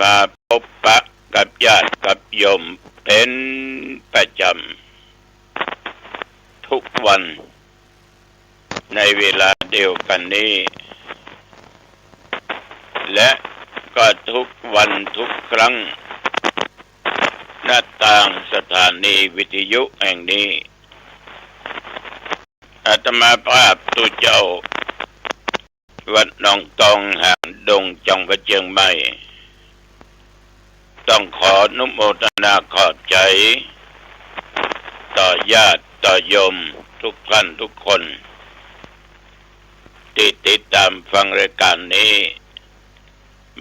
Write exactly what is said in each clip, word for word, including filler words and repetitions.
มาพบปะกับญาติกับโยมเป๋นประจ๋ำทุกวัน ในเวลาเดียวกั๋นนี้ และก็ทุกวันทุกครั้ง ณ ตางสถานีวิทยุแห่งนี้ อาตมาภาพตุ๊เจ้า วัดหนองตอง หางดง จังหวัดเจียงใหม่ ต้องขออนุโมทนาขอบใจ๋ ต่อญาติต่อโยมทุกท่านทุกคน ตี้ติดต๋ามฟังรายก๋านนี้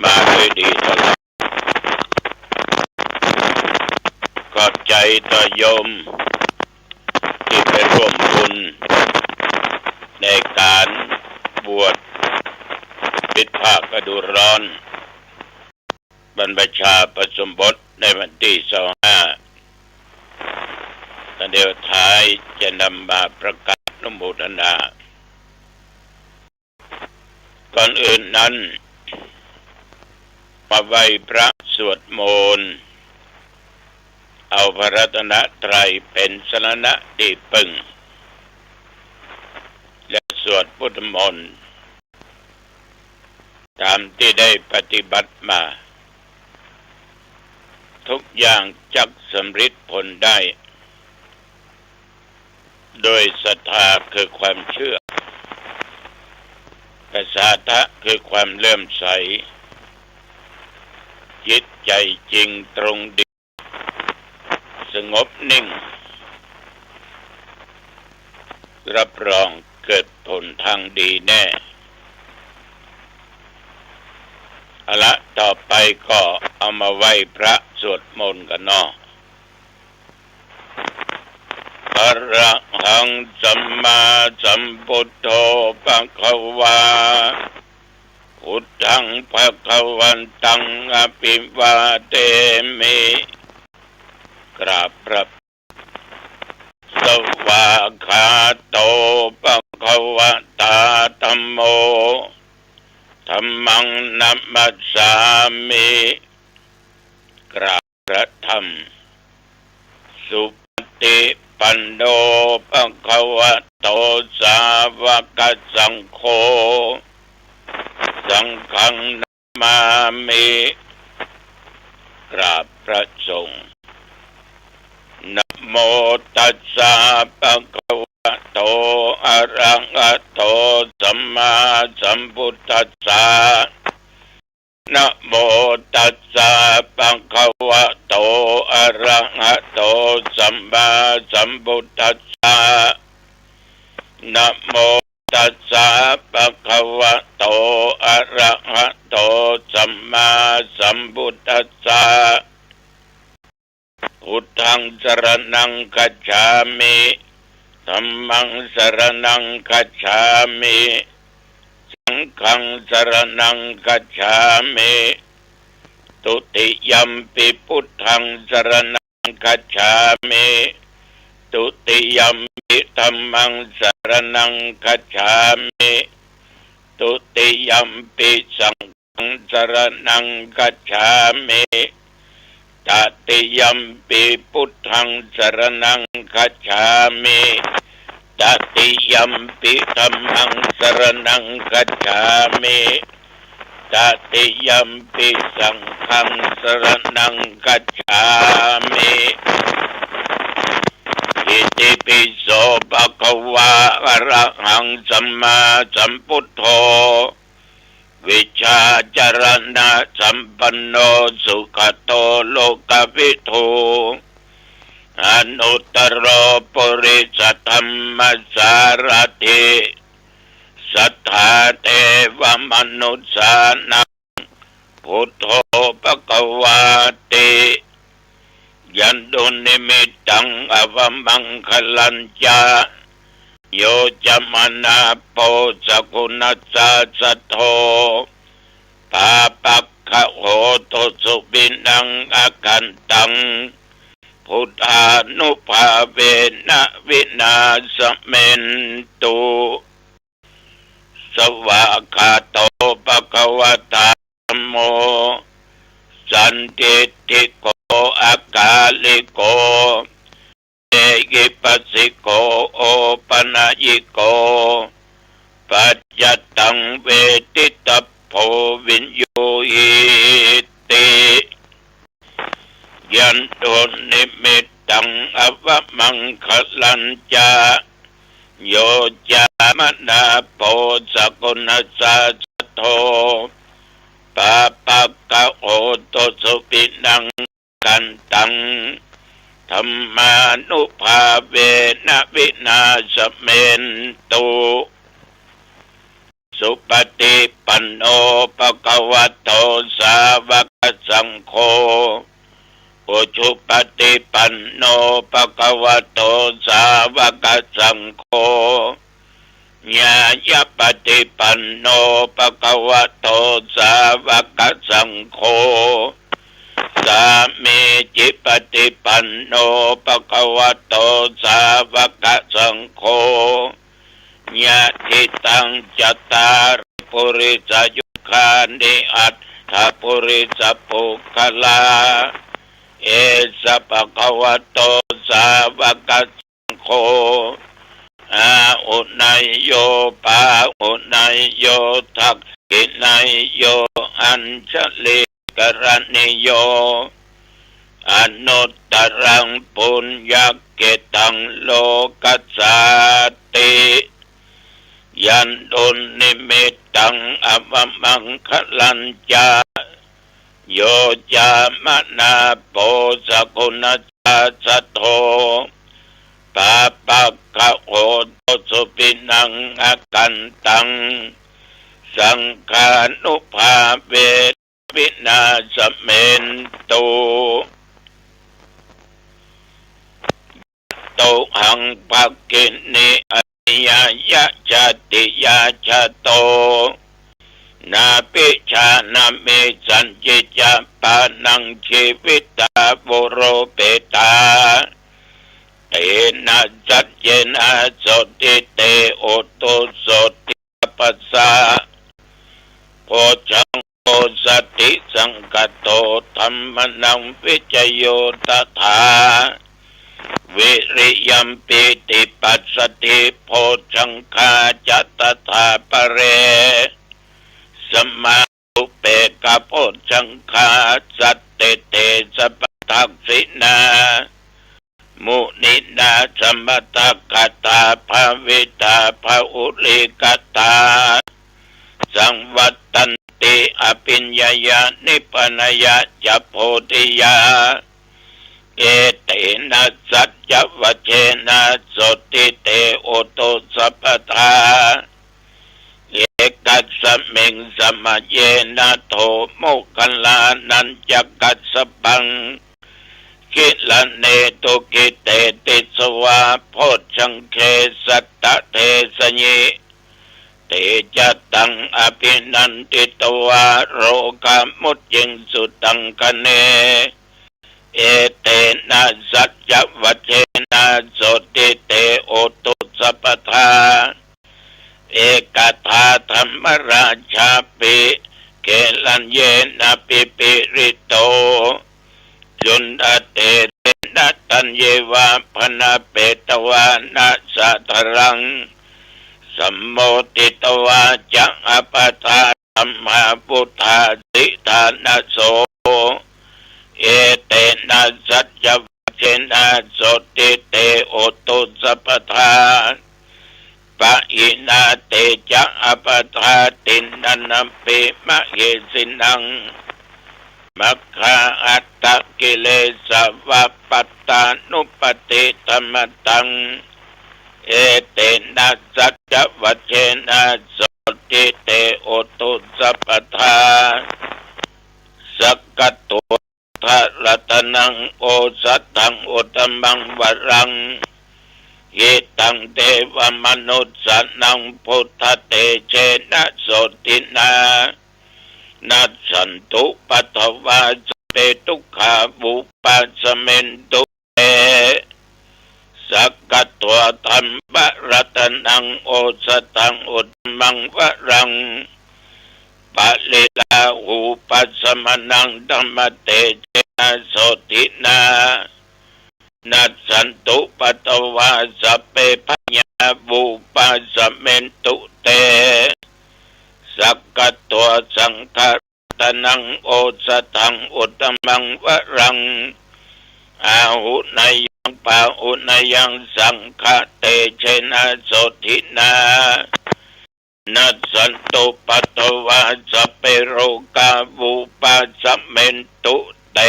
มาโดยดีตลอด ขอบใจ๋ต่อโยม ตี้ไปร่วมบุญในก๋านบวชปิดผ้าฤดูร้อน บรรพชาอุปสมบทในวันตี้ซาวห้า ตะเดี๋ยวท้ายจะนำมาประกาศอนุโมทนา ก่อนอื่นนั้น มาไหว้พระสวดมนต์ เอาพระรัตนตรัยเป๋นสรณะตี้ปึ้ง และสวดพุทธมนต์ ต๋ามตี้ได้ปฏิบัติมา ทุกอย่างจักสำริดผลได้ โดยศรัทธาคือความเชื่อ ประสาทะคือความเลื่อมใส จิตใจ๋จริงตรงดี สงบนิ่ง รับรองเกิดผลทางดีแน่ เอาละ ต่อไปก็เอามาไหว้พระสวดมนต์กั๋นเนาะ อะระหังสัมมาสัมพุทโธ ภะคะวา พุทธัง ภะคะวันตัง อะภิวาเทมิ กราบพระ สวากขาโต ภะคะวะตา ธัมโม ธัมมัง นะมัสสามิ กราบพระธรรม สุปฏิปันโน ภะคะวะโต สาวกสังโฆ สังฆัง นะมามิ กราบพระสงฆ์ นะโมตัสสะ ภะคะวะโต อะระหะโต สัมมาสัมพุทธัสสะ นะโมตัสสะ ภะคะวะโต อะระหะโต สัมมาสัมพุทธัสสะ นะโมตัสสะ ภะคะวะโต อะระหะโต สัมมาสัมพุทธัสสะ พุทธัง สรณัง คัจฉามิ ธัมมัง สรณัง คัจฉามิ สังฆัง สรณัง คัจฉามิ ทุติยัมปิ พุทธัง สรณัง คัจฉามิ ทุติยัมปิ ธัมมัง สรณัง คัจฉามิ ทุติยัมปิ สังฆัง สรณัง คัจฉามิ ตติยัมปิ พุทธัง สรณัง คัจฉามิ ตติยัมปิ ธัมมัง สรณัง คัจฉามิ ตติยัมปิ สังฆัง สรณัง คัจฉามิ อิติปิโส ภะคะวา อะระหัง สัมมาสัมพุทโธ วิชชาจรณะสัมปันโน สุขะโต โลกะวิทู อนุตโตร ปุริสะธัมมะสารถิ สัทธาเทวะมนุสสานัง พุทโธ ภะคะวาติ ยันตุนิมิตตัง อะวะมังคะลัญจะ โย จะมะนะโพ สะกุณัสสะสะโท ปาปักขะโหตุ สุวินัง อะคันตัง พุทธานุภาเวนะ วินาสะเมนตุ สวากขาโต ภะคะวะตา ธัมโม สันทิฏฐิโก อากาลิโก เอหิปัสสิโก โอปันญิโก ปัจจัตตัง เวทิตัพโพ วิญญูหิติ ยันตุนนิมิตตัง อวมังคะลัญจะ โย จามนาโพ สกุณัสสะสัทโธ ปาปะกะโหตุ สุวินัง กันตัง ธัมมานุภาเวนะ วินาสเมนตุ สุปฏิปันโน ภะคะวะโต สาวกสังโฆ อุจุปฏิปันโน ภะคะวะโต สาวกสังโฆ ญาณปฏิปันโน ภะคะวะโต สาวกสังโฆ สามีจิปฏิปันโน ภะคะวะโต สาวกสังโฆ ยะถิตัง จัตตาริ ปุริสะยุคานิ อัตถะปุริสะปุคคละ เอสะ ภะคะวะโต สาวกสังโฆ อาหุเนยโย ปาหุเนยโย ทักขิเนยโย อัญชลีกรณีโย อนุตตรัง ปุญญะเขตตัง โลกัสสาติ ยันตุนนิมิตตัง อวมังคะลัญจะ โย จามนาโพ สกุณัสสะสัทโธ ปาปะกะโหตุ สุวินัง อกันตัง สังฆานุภาเวนะ วินาสเมนตุ โตหัง ภักขิณี อนิยายะ จาติยา ชาโต นาภิชานะเม สัญญิจจะ ปานัง จีวิตา วุโรเปตา เตนะ สัจเจนะ โสติ เต โหตุ โสติ สัพพะสะ โพชฌังโค สติสังคโต ธัมมานัง วิจโย ตถา วิริยัม ปีติ ปัสสะธิ โพชฌังคา จะ ตถา ปะเร สมา อุเปกขะโพชฌังคา สัตเต เต สัพพะทักขิณา มุนินา สมะตะกะตา ภาวิตา ภะหุลีกะตา สังวัตตันติ อภิญญายา นิพพานะยะ จะ โพธิยา เอเตนะ สัจจวัจเจนะ โสติ เต โหตุ สัพพะทา เอกัสสะมิง สะมะเยนะ โถ โมคคัลลานัญจะกัสสะปัง กิลาเนตุ กิเตติ สวา โพชฌังเข สัตตะเทสะยิ เตจะตัง อภินันทิตวา โรกา มุจจิงสุ ตังคะเน เอเตนะ สัจจวัจเจนะ โสติ เต โหตุ สัพพะทา เอกถา ธัมมราชาปิ เกลัญเยนะ ปิปิริโต จุณฑะเตเสนะ ตัญเยวา ภะนะเปตวานะ สาธารัง สัมโมทิตวา จะ อัปปะทา ธัมมา วุฏฐาสิทานะโส เอเตนะ สัจจวัจเจนะ โสติ เต โหตุ สัพพะทา ปะหินา เตจะ อัปปะทา ติณณัมปิ มะเหสินัง มัคคา อัตตะกิเลสะวะ ปัตตานุปัตติ ธรรมะตัง เอเตนะ สัจจวัจเจนะ โสติ เต โหตุ สัพพะทา สักขะโต ทะรัตนัง โอสะถัง อุตตะมังวะรัง หิตัง เทวะมะนุสสานัง พุทธะเตเจนะ โสตินะ นัสสันตุ ปัทวา สัพเพ ทุกขา วุปาสะเมนตุ เต สักขะโต ธัมมะรัตนัง โอสะถัง อุตตะมังวะรัง ปะริลาหูปะสะมะนัง ธัมมะเตจะนะโสตินะ นัสสันตุปัตตวา สัพเพ พยา วุปาสะเมนตุ เต สักขะตวา สังฆะ ตะนัง โอสะถัง อุตตะมัง วะรัง อาหุเนยัง ปาหุเนยัง สังฆะเตจะนะโสตินะ นัสสันตุปัตตวา สัพเพ โรกา วุปาสะเมนตุ เต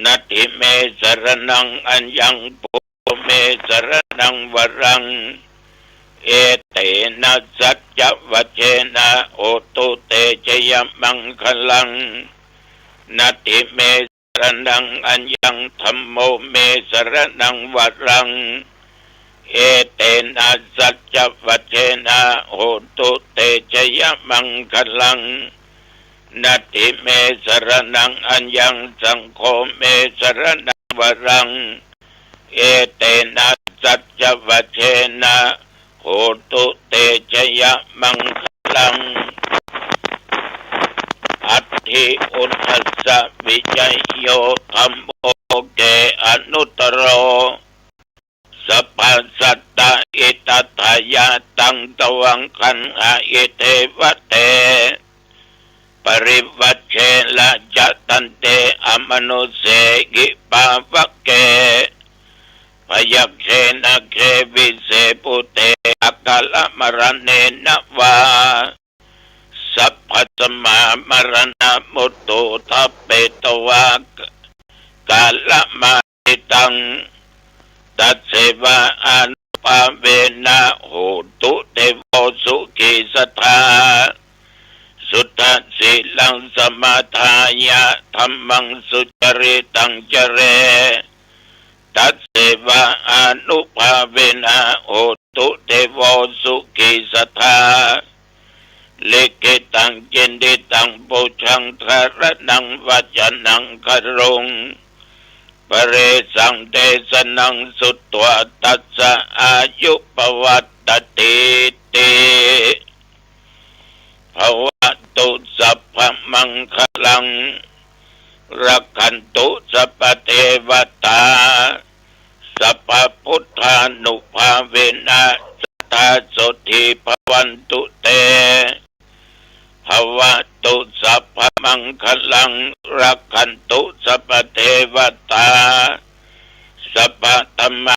นัตถิเม สะระณัง อัญญัง พุทโธ เม สะระณัง วะรัง เอเตนะ สัจจะวะเชนะ โหตุ เตจะยะมังคะลัง นัตถิเม สะระณัง อัญญัง ธัมโม เม สะระณัง วะรัง เอเตนะ สัจจะวะเชนะ โหตุ เตจะยะมังคะลัง นัตถิเม สะระณัง อัญญัง ธัมโม เม สะระณัง วะรัง เอเตนะ สัจจะวะเชนะ โหตุ เตจะยะมังคะลัง อัตถิอุทธัสสะ วิจะโย ธัมโม โอเก อนุตตะโร สัพพะสัตตะ อิตถะถะยะ ตัง ตวัง คันหะ อิ เทวะ เต ปะริวัชเชนะ จะ ตันเต อมะนุสเสหิ ปา วะเก พยัคเข นะเข วิเส ปุเท อะกาละมะระเณนะ วา สัพพะสะมะมะระณะมุตตุ ทัพเปตวา กาละมา ติตัง ตัสเสวะอานุภาเวนะ โหตุ เทโว สุขี สัทธา สุทธะสีลัง สมาทายะ ธัมมัง สุจริตัง จะเร ตัสเสวะอานุภาเวนะ โหตุ เทโว สุขี สัทธา ลิขิตัง จินทิตัง ปูชัง ธารณัง วัจจะนัง คารุง ปะเรสัง เตสะนัง สุตวา ตัสสะ อายุ ปะวัตตะติ ติ ภะวะตุ สัพพะมังคะลัง รักขันตุ สัพพะเทวะตา สัพพะพุทธานุภาเวนะ สัทธา โสตถี ภะวันตุ เต ภะวะตุ สัพพะมังคะลัง รักขันตุ สัพพะเทวะตา สัพพะธัมมา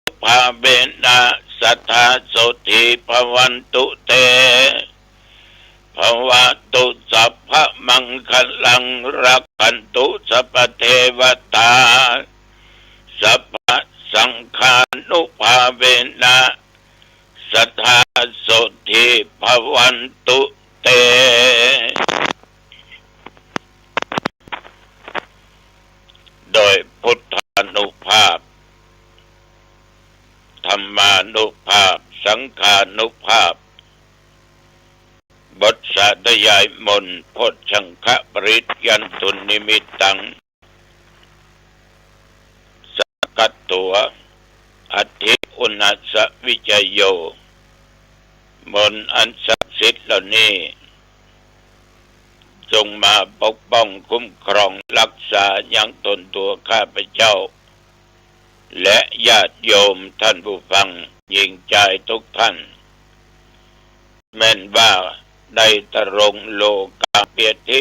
นุภาเวนะ สัทธา โสตถี ภะวันตุ เต ภะวะตุ สัพพะมังคะลัง รักขันตุ สัพพะเทวะตา สัพพะสังฆานุภาเวนะ สัทธา โสตถี ภะวันตุ เต โดยพุทธานุภาพ ธัมมานุภาพ สังฆานุภาพ บทสาธยายมนต์ โพชฌังคปริยันตุนนิมิตตัง สักขะตวา อัตถิอุทธัสสะ วิจะโย มนต์อันศักดิ์สิทธิ์เหล่านี้ จงมาปกป้องคุ้มครองรักษายังตนตัวข้าพเจ้า และญาติโยมท่านผู้ฟังหญิงชายทุกท่าน แม่นว่าได้ตรงโรคาพยาธิ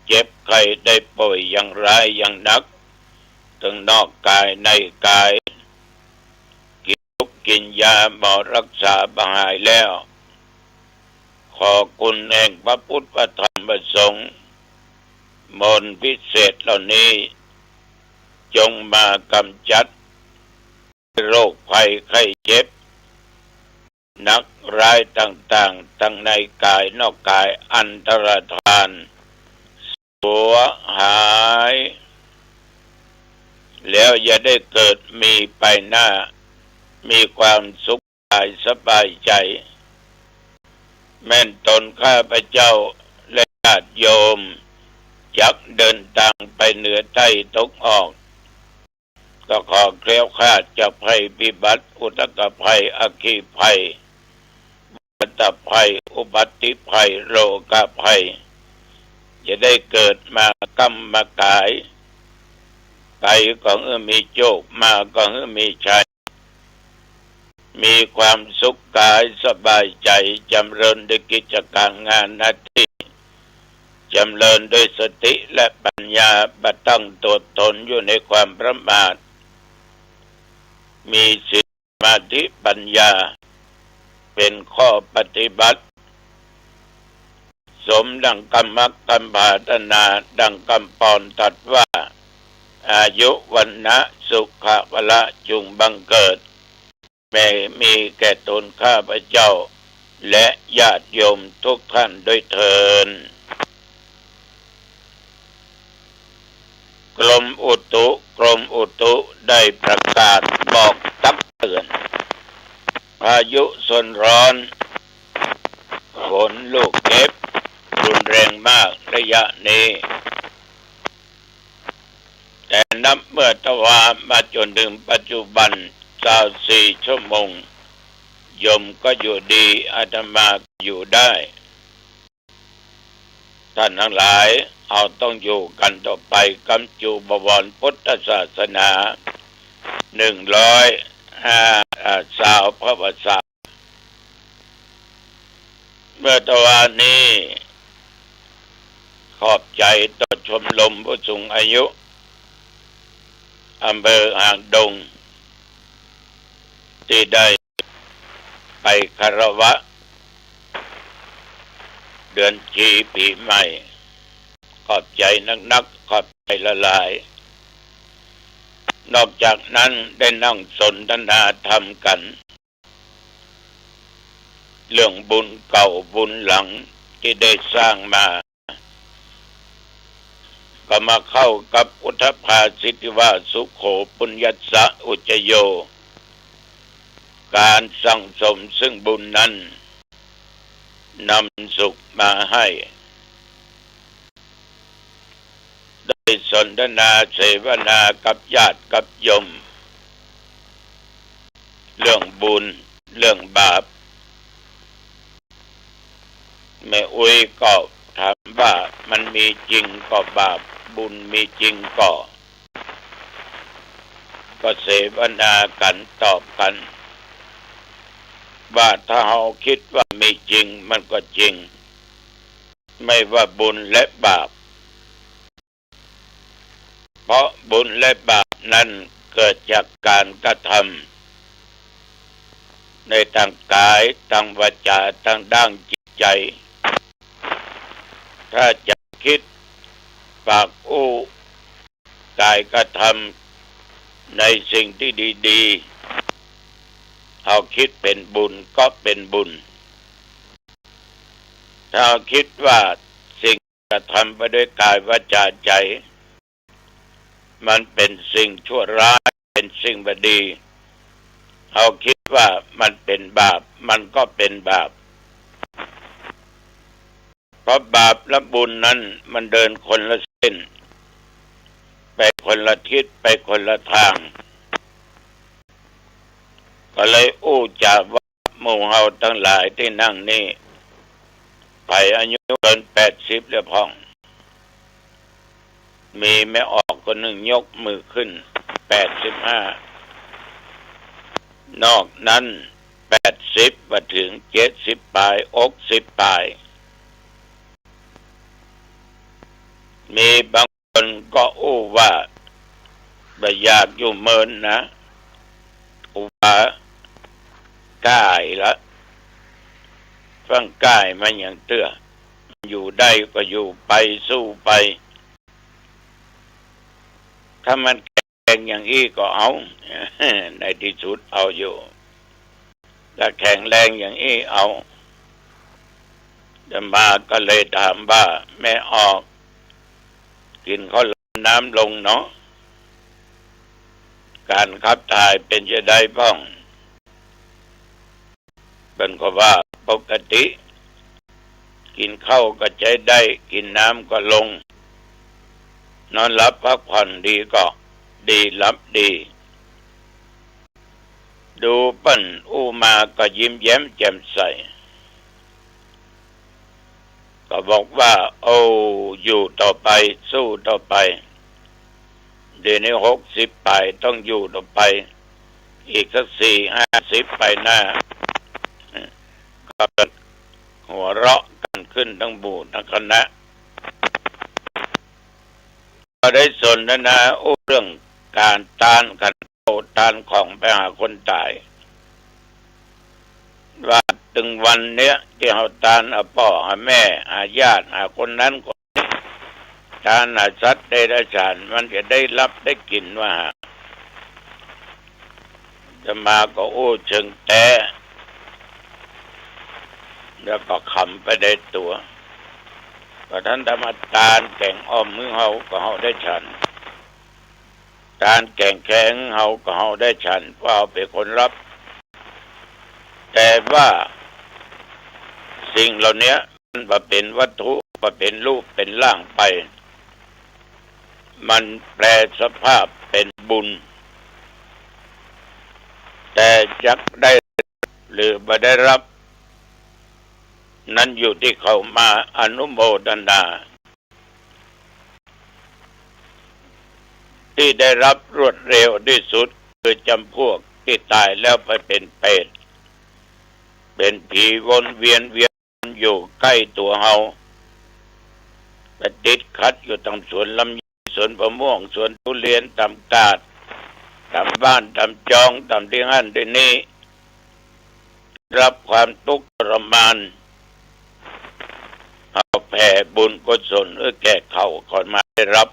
เจ็บไข้ได้ป่วยอย่างร้ายอย่างหนัก ตึงนอกกายในกาย กินยาหมอรักษาบ่หายแล้ว ขอคุณแห่งพระพุทธพระธรรมพระสงฆ์ มนต์พิเศษเหล่านี้ จงมากำจัดโรคภัยไข้เจ็บ หนักร้ายต่างๆ ทั้งในกายนอกกายอันตรธาน สัวหาย แล้วอย่าได้เกิดมีไปหน้า มีความสุขกายสบายใจ แม่นตนข้าพเจ้าและญาติโยม จักเดินทางไปเหนือใต้ตะวันออก ก็ขอแคล้วคลาดจากภัยพิบัติ อุทกภัย อัคคีภัย อุบั ภัย อุบัติภัย โรคภัย จะได้เกิดมาก๊ำมาก๋าย ไปก็หื้อมีโจค มาก็หื้อมีชัย มีความสุขก๋ายสบายใจ๋ จ๋ำเริญด้วยกิจก๋านงานหน้าตี้ จ๋ำเริญด้วยสติและปัญญา บ่ตั้งตั๋วต๋นอยู่ในความประมาท มีศีล สมาธิ ปัญญา เป๋นข้อปฏิบัติ สมดังกำมักกำผาถนา ดังกำปอนตรัสว่า อายุ วรรณะ สุขะ พละ จุ่งบังเกิด แม่มีแก่ต๋นข้าพเจ้า และญาติโยมทุกท่านด้วยเทอญ กรมอุตุ กรมอุตุได้ประกาศบอกตักเตือน พายุโซนร้อน ฝนลูกเห็บ รุนแรงมากระยะนี้ แต่นับเมื่อตะวามาจ๋นเถิงปัจจุบัน ซาวสี่ชั่วโมง โยมก็อยู่ดี อาตมาก็อยู่ได้ ท่านตังหลาย เฮาต้องอยู่กั๋นต่อไป กำจูบวรพุทธศาสนา หนึ่งร้อยห้า อ่า ซาวพรรษา เมื่อตะวานี้ ขอบใจ๋ต่อชมรมผู้สูงอายุ อำเภอหางดง ตี้ได้ไปคารวะ เดือนจี๋ปี๋ใหม่ ขอบใจ๋นักๆ ขอบใจ๋หลายๆ นอกจากนั้นได้นั่งสนทนาธรรมกั๋น เรื่องบุญเก่าบุญหลังตี้ได้สร้างมา ก็มาเข้ากับอุทภาษิตตี้ว่า สุโข ปุญญัสสะ อุจจโย ก๋านสั่งสมซึ่งบุญนั้น นำสุขมาหื้อ ได้สนทนาเสวนากับญาติกับโยม เรื่องบุญเรื่องบาป แม่อุ๊ยก็ถามว่ามันมีจริงก่อบาป บุญมีจริงก่อ ก็เสวนากั๋นตอบกั๋น ว่าถ้าเฮาคิดว่ามีจริงมันก็จริง ไม่ว่าบุญและบาป เพราะบุญและบาปนั้นเกิดจากก๋านกระทำ ในตางก๋าย ตางวาจา ตางด้านจิตใจ๋ ถ้าใจ๋คิด ปากอู้ ก๋ายกระทำ ในสิ่งตี้ดีๆ เฮาคิดเป๋นบุญก็เป๋นบุญ ถ้าเฮาคิดว่าสิ่งกระทำไปด้วยก๋ายวาจาใจ๋ มันเป๋นสิ่งชั่วร้าย เป๋นสิ่งบ่ดี เฮาคิดว่ามันเป๋นบาป มันก็เป๋นบาป เพราะบาปและบุญนั้นมันเดินคนละเส้น ไปคนละทิศ ไปคนละตาง ก็เลยอู้จ๋าว่า หมู่เฮาตังหลายตี้นั่งนี้ ใผอายุเกินแปดสิบแล้วพ่อง มีแม่ออกคนนึ่งยกมือขึ้น แปดสิบห้า นอกนั้น แปดสิบบ่เถิง เจ็ดสิบป๋าย หกสิบป๋าย มีบาง คนก็อู้ว่า บ่อยากอยู่เมินนะ กูว่าก้ายละ ฟั่งก้ายมาหยังเตื้อ อยู่ได้ก็อยู่ไป สู้ไป ถ้ามันแข็งอย่างอี้ก็เอา ในตี้สุดเอาอยู่ ถ้าแข็งแรงอย่างอี้เอา อาตมาก็เลยถามว่า แม่ออก กิ๋นข้าวหลามน้ำลงเนาะ ก๋านขับถ่ายเป๋นจาใดพ่อง เปิ้นก็ว่าปกติ กิ๋นข้าวก็ใจ๊ได้ กิ๋นน้ำก็ลง นอนหลับพักผ่อนดีก็ดี หลับดี ดูเปิ้นอู้มาก็ยิ้มแย้มแจ่มใส ก็บอกว่า โอ้ อยู่ต่อไป สู้ต่อไป เดี๋ยวนี้หกสิบป๋าย ต้องอยู่ต่อไป อีกสักสี่ห้าสิบไปหน้า ก็หัวเราะกั๋นขึ้นตังหมู่ตังคณะ ก็ได้สนทนาอู้เรื่องก๋านตานขัน เอาตานของไปหาคนต๋าย ว่าเถิงวันเนี้ยตี้เฮาตานเอาป้อหาแม่หาญาติหาคนนั้นคนนี้ ตานหาสัตว์เดรัจฉาน มันจะได้ฮับได้กิ๋นว่าหา อาตมาก็อู้เชิงแต๊ แล้วก็ขำไปในตั๋ว ว่าต้านธรรมะ ตานแก๋งอ่อมหื้อเฮาก็เฮาได้ฉัน ตานแก๋งแคหื้อเฮาก็เฮาได้ฉัน เพราะเฮาเป๋นคนฮับ แต่ว่าสิ่งเหล่าเนี้ยมันบ่เป๋นวัตถุ บ่เป๋นรูปเป๋นร่างไป มันแปลสภาพเป๋นบุญ แต่จักได้หรือบ่ได้ฮับ นั้นอยู่ตี้เขามาอนุโมทนา ตี้ได้ฮับรวดเร็วตี้สุด คือจ๋ำพวกตี้ต๋ายแล้วไปเป๋นเปรต เป๋นผีวนเวียนเวียนอยู่ใก้ตั๋วเฮา ไปติดขัดอยู่ต๋ามสวนลำไย สวนมะม่วง สวนทุเรียน ต๋ามกาด ต๋ามบ้าน ต๋ามจอง ต๋ามตี้หั้นตี้นี่ ฮับความตุ๊กข์ทรมาน เฮาแผ่บุญกุศลหื้อแก่เขา เขามาได้ฮับ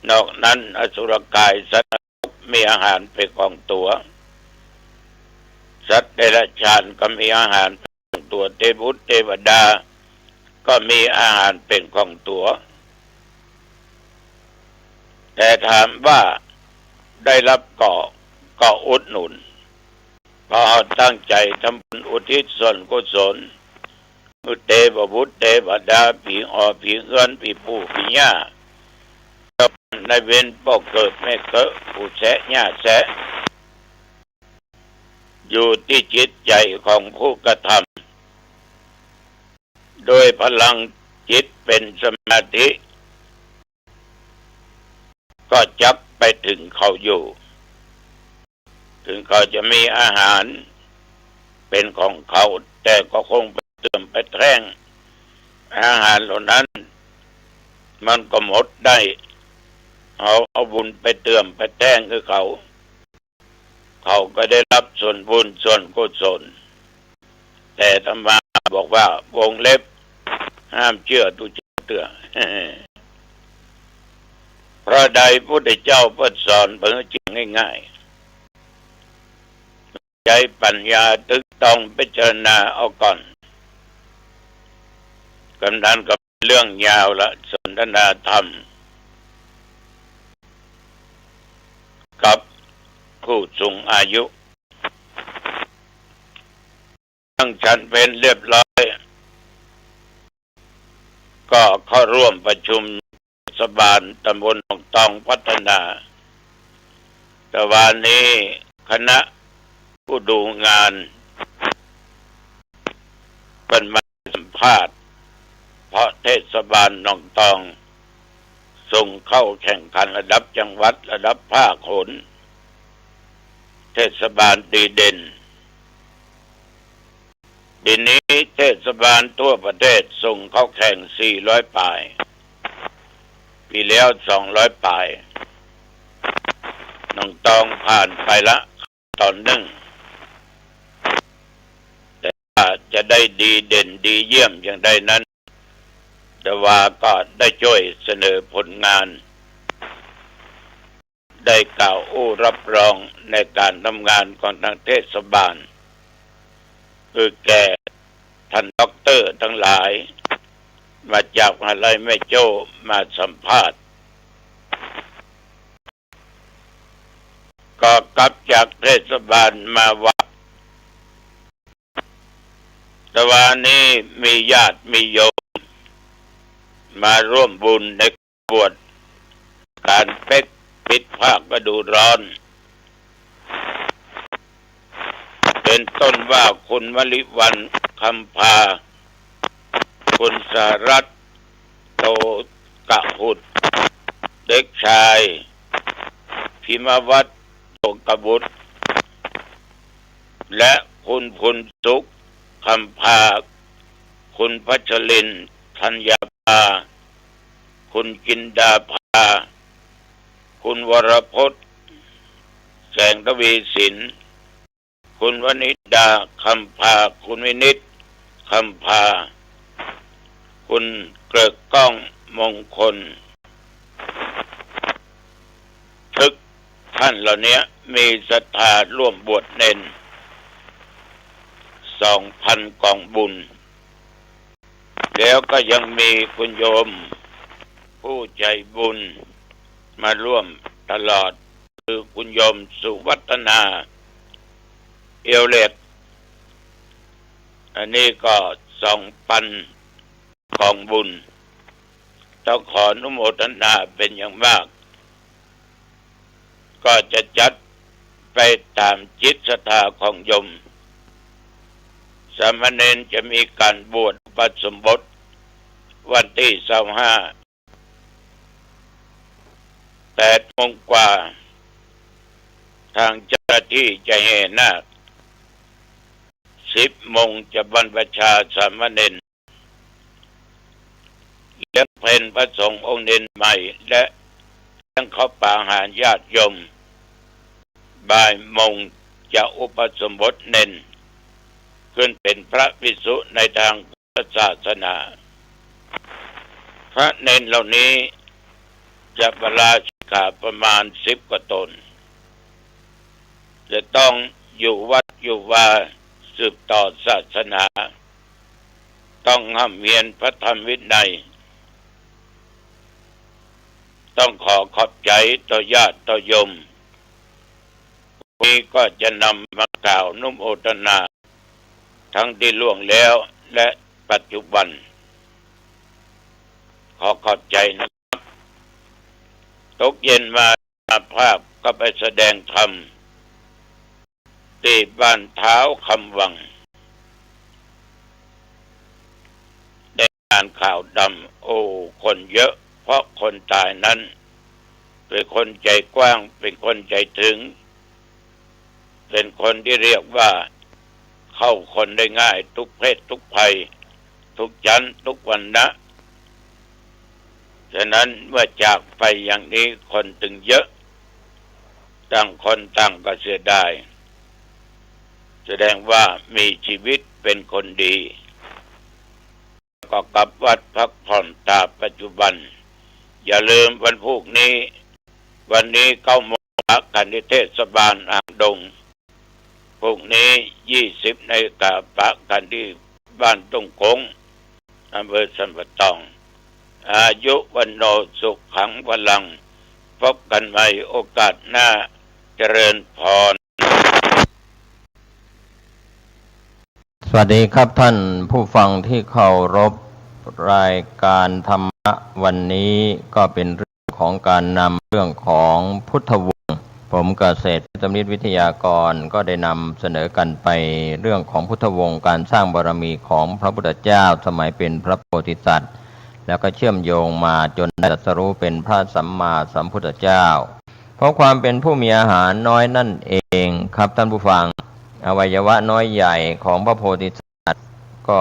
นอกนั้นอสุรกายสัตว์นรกมีอาหารเป๋นของตั๋ว สัตว์เดรัจฉานก็มีอาหารเป๋นของตั๋ว เตวบุตรเตวดาก็มีอาหารเป๋นของตั๋ว แต่ถามว่าได้ฮับก่อ ก็อุดหนุน เพราะเฮาตั้งใจ๋ทำบุญอุทิศส่วนกุศล หื้อเตวบุตรเตวดา ผีหอผีเฮือน ผีปู่ผีย่า เจ้ากรรมนายเวร ป้อเกิดแม่เกิด ปู่แซะย่าแซะ อยู่ตี้จิตใจ๋ของผู้กระทำ โดยพลังจิตเป๋นสมาธิ ก็จักไปเถิงเขาอยู่ เถิงเขาจะมีอาหารเป๋นของเขา แต่ก็คงไปเติมไปแต้ง อาหารเหล่านั้นมันก็หมดได้ เอา เอาบุญไปเติมไปแต้งหื้อเขา เขาก็ได้ฮับส่วนบุญส่วนกุศล แต่อาตมาบอกว่าวงเล็บ ห้ามเจื้อตุ๊เจ้าเตื้อ เพราะใดพุทธเจ้าเปิ้นสอนเปิ้นหื้อเจื้อง่ายๆ ใจ๊ปัญญาตึกตองพิจารณาเอาก่อน กำนั้นก็เป๋นเรื่องยาวละ สนทนาธรรมกับผู้สูงอายุ ตั้งฉันเพลเรียบร้อย ก็เข้าร่วมประชุมเทศบาลตำบลหนองตองพัฒนา แต่วานี้คณะผู้ดูงานเปิ้นมาสัมภาษณ์ เพราะเทศบาลหนองตองส่งเข้าแข่งขันระดับจังหวัด ระดับภาคโหน เทศบาลดีเด่น ปี๋นี้เทศบาลทั่วประเทศส่งเข้าแข่งสี่ร้อยป๋าย ปี๋แล้วสองร้อยป๋าย หนองตองผ่านไปละต๋อนนึ่ง แต่ว่าจะได้ดีเด่นดีเยี่ยมอย่างใดนั้น อาตมาก็ได้จ้วยเสนอผลงาน ได้กล่าวอู้ฮับรองในก๋านทำงานของตางเทศบาล หื้อแก่ต้านด็อกเตอร์ตังหลาย มาจากมหาวิทยาลัยแม่โจ้มาสัมภาษณ์ ก็กลับจากเทศบาลมาวัด แต่วานี้มีญาติมีโยมมาร่วมบุญในบวชก๋านเป๊กปิดภาคฤดูร้อน เป๋นต้นว่าคุณมะลิวัลย์ คำพา คุณสหรัฐ โตกะหุด เด็กชาย พิมวัฒน์ โตกะบุตร และคุณ คุณสุข คำพา คุณพัชรินทร์ ธัญญาภา คุณจินดาภา คุณวรพจน์ แสงทวีสิน คุณวนิดา คำพา คุณวินิจ คำพา คุณเกริกก้อง มงคล ตึก ท่านเหล่านี้มีศรัทธาร่วมบวชเณร สองพันกองบุญ แล้วก็ยังมีคุณโยมผู้ใจบุญมาร่วมตลอด คือคุณโยมสุวัฒนา เอวเหล็ก อันนี้ก็สองพันกองบุญ ต้องขออนุโมทนาเป็นอย่างมาก ก็จะจัดไปตามจิตศรัทธาของโยม สามเณรจะมีการบวชอุปสมบทวันที่ซาวห้า แปดโมงกว่า ทางเจ้าหน้าที่จะแห่นาค สิบโมงจะบรรพชาสามเณร เลี้ยงเพลพระสงฆ์องค์เณรใหม่ และเลี้ยงข้าวปาอาหารญาติโยม บ่ายโมงจะอุปสมบทเณร ขึ้นเป็นพระภิกษุในทางพุทธศาสนา พระเณรเหล่านี้จะปราชิกขาประมาณสิบกว่าตน จะต้องอยู่วัดอยู่วาสืบต่อศาสนา ต้องร่ำเรียนพระธรรมวินัย ต้องขอขอบใจต่อญาติต่อโยม นี้ก็จะนำมากล่าวอนุโมทนา ทั้งที่ล่วงแล้วและปัจจุบัน ขอขอบใจนะครับ ตกเย็นมา อาตมาภาพก็ไปแสดงธรรม ที่บ้านท้าวคำวัง ได้งานขาวดำ โอ้ คนเยอะ เพราะคนตายนั้น เป็นคนใจกว้าง เป็นคนใจถึง เป็นคนที่เรียกว่าเข้าคนได้ง่าย ทุกเพศทุกภัย ทุกชั้นทุกวรรณะ ฉะนั้นเมื่อจากไปอย่างนี้คนจึงเยอะ ต่างคนต่างก็เสียดาย แสดงว่ามีชีวิตเป็นคนดี ก็กลับวัดพักผ่อนตามปัจจุบัน อย่าลืมวันพูกนี้ วันนี้เก้าโมง ปะกันที่เทศบาลอ่างดง พูกนี้ยี่สิบนาฬิกา ปะกันที่บ้านตุ้งโค้ง อำเภอสันป่าตอง อายุ วัณโณ สุขัง พลัง พบกันใหม่โอกาสหน้า เจริญพร สวัสดีครับท่านผู้ฟังที่เคารพ รายการธรรมะวันนี้ก็เป็นเรื่องของการนำเรื่องของพุทธวงศ์ ผมเกษตร สมิทวิทยากร ก็ได้นำเสนอกันไปเรื่องของพุทธวงศ์ การสร้างบารมีของพระพุทธเจ้าสมัยเป็นพระโพธิสัตว์ แล้วก็เชื่อมโยงมาจนได้ตรัสรู้เป็นพระสัมมาสัมพุทธเจ้า เพราะความเป็นผู้มีอาหารน้อยนั่นเองครับท่านผู้ฟัง อวัยวะน้อยใหญ่ของพระโพธิสัตว์ ก็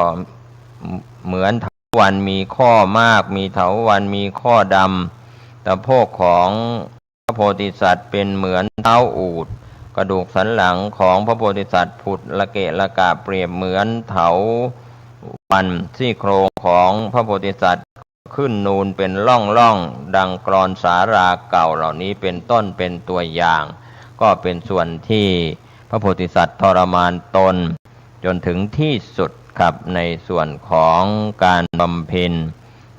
เหมือนเถาวัลย์มีข้อมาก มีเถาวัลย์มีข้อดำ สะโพกของพระโพธิสัตว์เป็นเหมือนเท้าอูฐ กระดูกสันหลังของพระโพธิสัตว์ผุดระเกะระกะเปรียบเหมือนเถาวัลย์ ซี่โครงของพระโพธิสัตว์ ขึ้นนูนเป็นร่องๆ ดังกลอนสาราเก่าเหล่านี้เป็นต้น เป็นตัวอย่าง ก็เป็นส่วนที่พระโพธิสัตว์ทรมานตนจนถึงที่สุดครับ ในส่วนของการบำเพ็ญ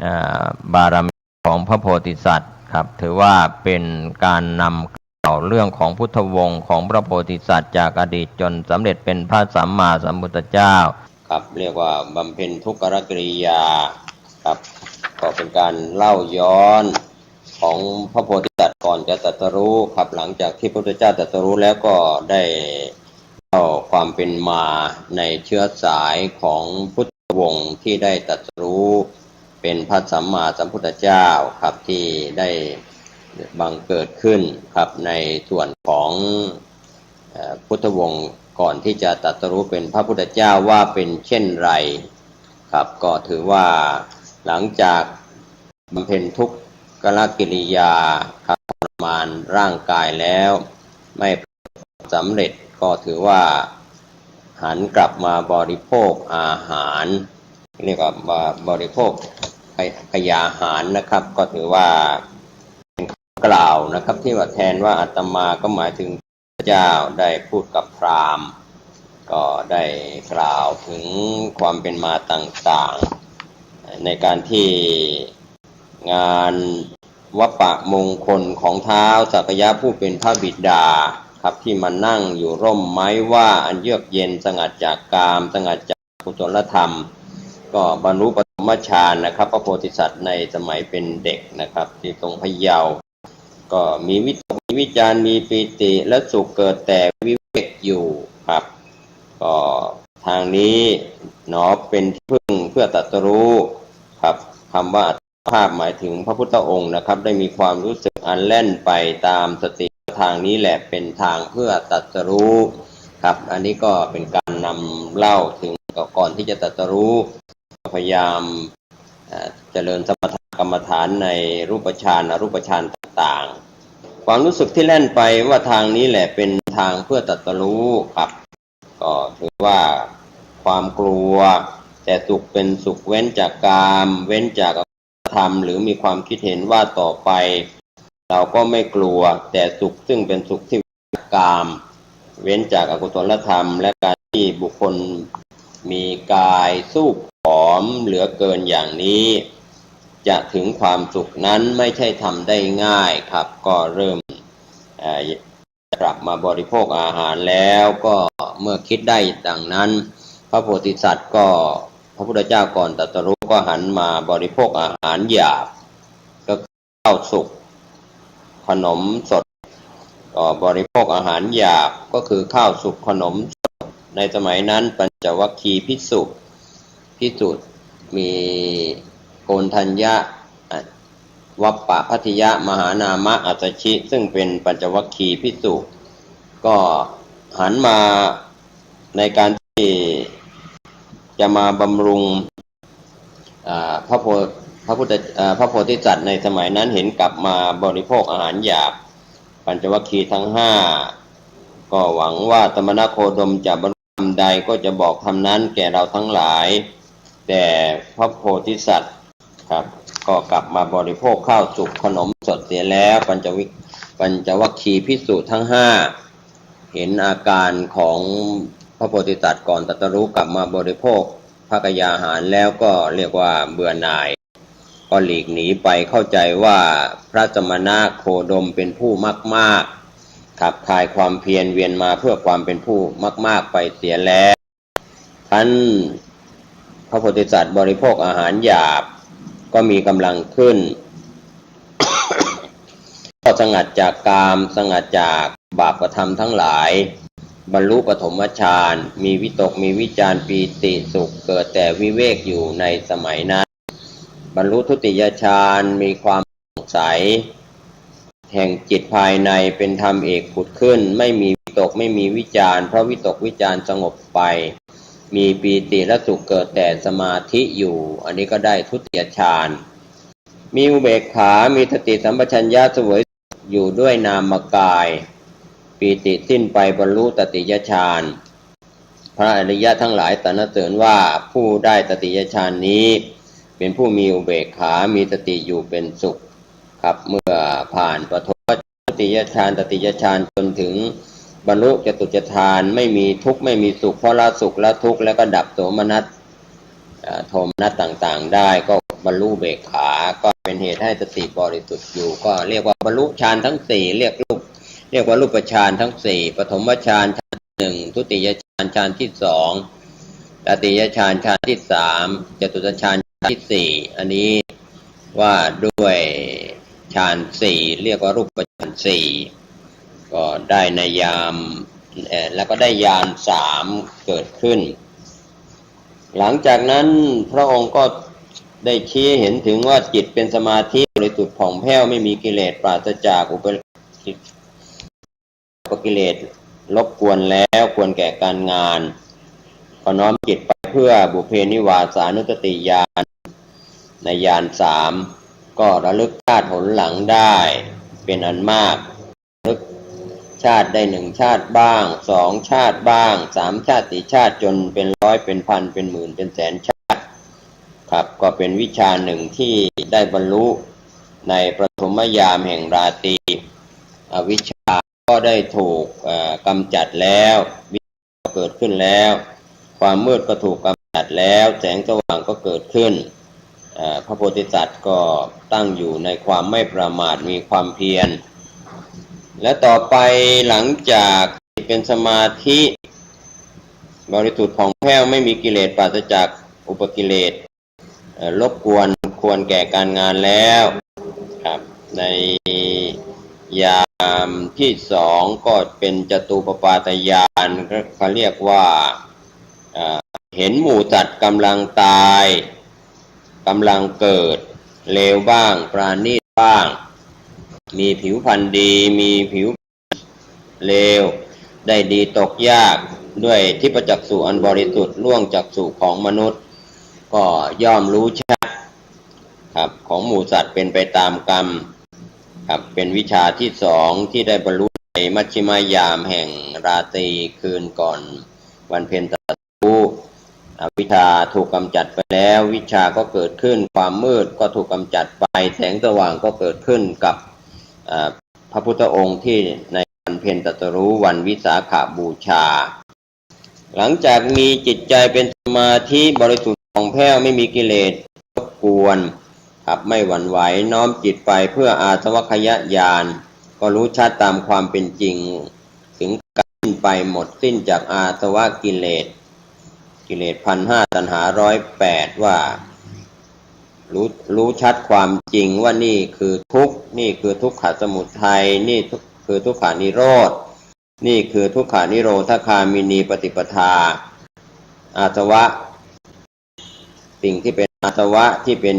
อ่า บารมีของพระโพธิสัตว์ครับ ถือว่าเป็นการนำกล่าวเรื่องของพุทธวงศ์ของพระโพธิสัตว์จากอดีตจนสำเร็จเป็นพระสัมมาสัมพุทธเจ้า ครับ เรียกว่าบำเพ็ญทุกรกิริยาครับ ก็เป็นการเล่าย้อนของพระโพธิสัตว์ก่อนจะตรัสรู้ครับ หลังจากที่พระพุทธเจ้าตรัสรู้แล้วก็ได้ ล่าความเป็นมาในเชื้อสายของพุทธวงศ์ที่ได้ตรัสรู้เป็นพระสัมมาสัมพุทธเจ้าครับ ที่ได้บังเกิดขึ้นครับ ในส่วนของ เอ่อ พุทธวงศ์ก่อนที่จะตรัสรู้เป็นพระพุทธเจ้าว่าเป็นเช่นไรครับ ก็ถือว่าหลังจากบำเพ็ญทุกขกิริยาครับ ทรมานร่างกายแล้วไม่สำเร็จ ก็ถือว่าหันกลับมาบริโภคอาหาร เรียกว่าบริโภคกายาหารนะครับ ก็ถือว่าเป็นคำกล่าวนะครับ ที่ว่าแทนว่าอาตมาก็หมายถึงพระเจ้าได้พูดกับพราหมณ์ ก็ได้กล่าวถึงความเป็นมาต่างๆ ในการที่งานวัปปะมงคลของท้าวสักกายะผู้เป็นพระบิดาครับ ที่มานั่งอยู่ร่มไม้ว่าอันเยือกเย็น สงัดจากกาม สงัดจากกุศลธรรม ก็บรรลุปฐมฌานนะครับ พระโพธิสัตว์ในสมัยเป็นเด็กนะครับ ที่ทรงพระเยาว์ ก็มีวิตก มีวิจาร มีปีติและสุขเกิดแต่วิเวกอยู่ครับ ก็ทางนี้หนอเป็นที่พึ่งเพื่อตรัสรู้ครับ คำว่าอัตตภาพหมายถึงพระพุทธองค์นะครับ ได้มีความรู้สึกอันแล่นไปตามสติ ทางนี้แหละเป็นทางเพื่อตรัสรู้ครับ อันนี้ก็เป็นการนำเล่าถึงก่อนที่จะตรัสรู้ พยายาม เอ่อ เจริญสมถกรรมฐานในรูปฌาน อรูปฌานต่างๆ ความรู้สึกที่แล่นไปว่าทางนี้แหละเป็นทางเพื่อตรัสรู้ครับ ก็ถือว่าความกลัวแต่สุขเป็นสุขเว้นจากกาม เว้นจากอกุศลธรรม หรือมีความคิดเห็นว่าต่อไปเราก็ไม่กลัวแต่สุขซึ่งเป็นสุขที่เว้นจากกาม เว้นจากอกุศลธรรม และการที่บุคคลมีกายซูบผอมเหลือเกินอย่างนี้ จะถึงความสุขนั้นไม่ใช่ทำได้ง่ายครับ ก็เริ่ม เอ่อ กลับมาบริโภคอาหารแล้ว ก็เมื่อคิดได้ดังนั้น พระโพธิสัตว์ก็ พระพุทธเจ้าก่อนตรัสรู้ก็หันมาบริโภคอาหารหยาบ ก็คือข้าวสุกขนมสด ก็บริโภคอาหารหยาบก็คือข้าวสุกขนมสด ในสมัยนั้นปัญจวัคคีย์ภิกษุ ภิกษุมีโกณฑัญญะ วัปปะพัททิยะ มหานามะ อัสสชิ ซึ่งเป็นปัญจวัคคีย์ภิกษุ ก็หันมาในการที่จะมาบำรุง อ่า พระโพ พระพุทธ อ่า พระโพธิสัตว์ในสมัยนั้นเห็นกลับมาบริโภคอาหารหยาบ ปัญจวัคคีย์ทั้งห้าก็หวังว่าสมณโคดมจะบรรลุธรรมใดก็จะบอกธรรมนั้นแก่เราทั้งหลาย แต่พระโพธิสัตว์ครับ ก็กลับมาบริโภคข้าวสุกขนมสดเสียแล้ว ปัญจวิ ปัญจวัคคีย์ภิกษุทั้งห้าเห็นอาการของพระโพธิสัตว์ก่อนตรัสรู้กลับมาบริโภคภักกายาหารแล้วก็เรียกว่าเบื่อหน่าย ก็หลีกหนีไป เข้าใจว่าพระสมณโคดมเป็นผู้มากๆ ขับคายความเพียรเวียนมาเพื่อความเป็นผู้มากๆ ไปเสียแล้ว ครั้นพระโพธิสัตว์บริโภคอาหารหยาบก็มีกำลังขึ้น ก็สงัดจากกาม สงัดจากบาปธรรมทั้งหลาย บรรลุปฐมฌาน มีวิตก มีวิจาร ปีติสุข เกิดแต่วิเวกอยู่ในสมัยนั้น บรรลุทุติยฌาน มีความผ่องใสแห่งจิตภายใน เป็นธรรมเอกผุดขึ้น ไม่มีวิตก ไม่มีวิจาร เพราะวิตกวิจารสงบไป มีปีติและสุขเกิดแต่สมาธิอยู่ อันนี้ก็ได้ทุติยฌาน มีอุเบกขา มีสติสัมปชัญญะ เสวยอยู่ด้วยนามกาย ปีติสิ้นไป บรรลุตติยฌาน พระอริยะทั้งหลายสรรเสริญว่าผู้ได้ตติยฌานนี้ เป็นผู้มีอุเบกขา มีสติอยู่เป็นสุขครับ เมื่อผ่านปฐมฌาน ทุติยฌาน ตติยฌาน จนถึงบรรลุจตุตติยฌาน ไม่มีทุกข์ไม่มีสุข เพราะละสุขละทุกข์ แล้วก็ดับโสมนัส เอ่อ โทมนัสต่างๆ ได้ ก็บรรลุอุเบกขา ก็เป็นเหตุให้สติบริสุทธิ์อยู่ ก็เรียกว่าบรรลุฌานทั้งสี่ เรียกรูป เรียกว่ารูปฌานทั้งสี่ ปฐมฌานฌานหนึ่ง ทุติยฌานฌานที่สอง ตติยฌานฌานที่สาม จตุตติยฌานฌานที่สี่ อันนี้ว่าด้วยฌานสี่ เรียกว่ารูปฌานสี่ ก็ได้ในยาม เอ่อ แล้วก็ได้ญาณสามเกิดขึ้น หลังจากนั้นพระองค์ก็ได้ชี้เห็นถึงว่าจิตเป็นสมาธิบริสุทธิ์ผ่องแผ้ว ไม่มีกิเลส ปราศจากอุป อุปกิเลสรบกวนแล้ว ควรแก่การงาน ก็น้อมจิตไปเพื่อบุพเพนิวาสานุสติญาณ ในญาณสาม ก็ระลึกชาติหนหลังได้เป็นอันมาก ระลึกชาติได้หนึ่งชาติบ้าง สองชาติบ้าง สามชาติ สี่ชาติ จนเป็นร้อย เป็นพัน เป็นหมื่น เป็นแสนชาติ ครับ ก็เป็นวิชาหนึ่งที่ได้บรรลุในปฐมยามแห่งราตรี อวิชชาก็ได้ถูก เอ่อ กำจัดแล้ว วิชชาก็เกิดขึ้นแล้ว ความมืดก็ถูกกำจัดแล้ว แสงสว่างก็เกิดขึ้น เอ่อ พระโพธิสัตว์ก็ตั้งอยู่ในความไม่ประมาท มีความเพียร และต่อไปหลังจากเป็นสมาธิบริสุทธิ์ผ่องแผ้ว ไม่มีกิเลส ปราศจากอุปกิเลส เอ่อ รบกวน ควรแก่การงานแล้ว ครับ ในยามที่สองก็เป็นจตุปปาทญาณ เขาเรียกว่า เอ่อ เห็นหมู่สัตว์กำลังตาย กำลังเกิด เลวบ้าง ประณีตบ้าง มีผิวพรรณดี มีผิวเลว ได้ดีตกยาก ด้วยทิพจักษุอันบริสุทธิ์ ล่วงจักษุของมนุษย์ ก็ย่อมรู้ชัด ครับ ของหมู่สัตว์เป็นไปตามกรรม ครับ เป็นวิชาที่สองที่ได้บรรลุในมัชฌิมยามแห่งราตรี คืนก่อนวันเพ็ญตรัสรู้ อวิชชาถูกกำจัดไปแล้ว วิชชาก็เกิดขึ้น ความมืดก็ถูกกำจัดไป แสงสว่างก็เกิดขึ้นกับ เอ่อ พระพุทธองค์ที่ในวันเพ็ญตรัสรู้วันวิสาขบูชา หลังจากมีจิตใจเป็นสมาธิบริสุทธิ์ผ่องแผ้ว ไม่มีกิเลสรบกวน ครับ ไม่หวั่นไหว น้อมจิตไปเพื่ออาสวัคคยญาณ ก็รู้ชัดตามความเป็นจริง ถึงการสิ้นไปหมดสิ้นจากอาสวะกิเลส กิเลสพันห้า ตัณหาร้อยแปด ว่า รู้ รู้ชัดความจริงว่านี่คือทุกข์ นี่คือทุกขสมุทัย นี่ทุก คือทุกขานิโรธ นี่คือทุกขานิโรธคามินีปฏิปทา อาสวะ สิ่งที่เป็นอาสวะที่เป็น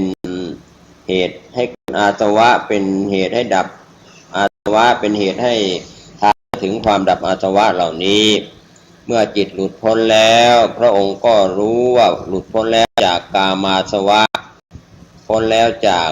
เหตุให้เกิดอาสวะ เป็นเหตุให้ดับอาสวะ เป็นเหตุให้ทางถึงความดับอาสวะเหล่านี้ เมื่อจิตหลุดพ้นแล้ว พระองค์ก็รู้ว่าหลุดพ้นแล้วจากกามาสวะ พ้นแล้วจาก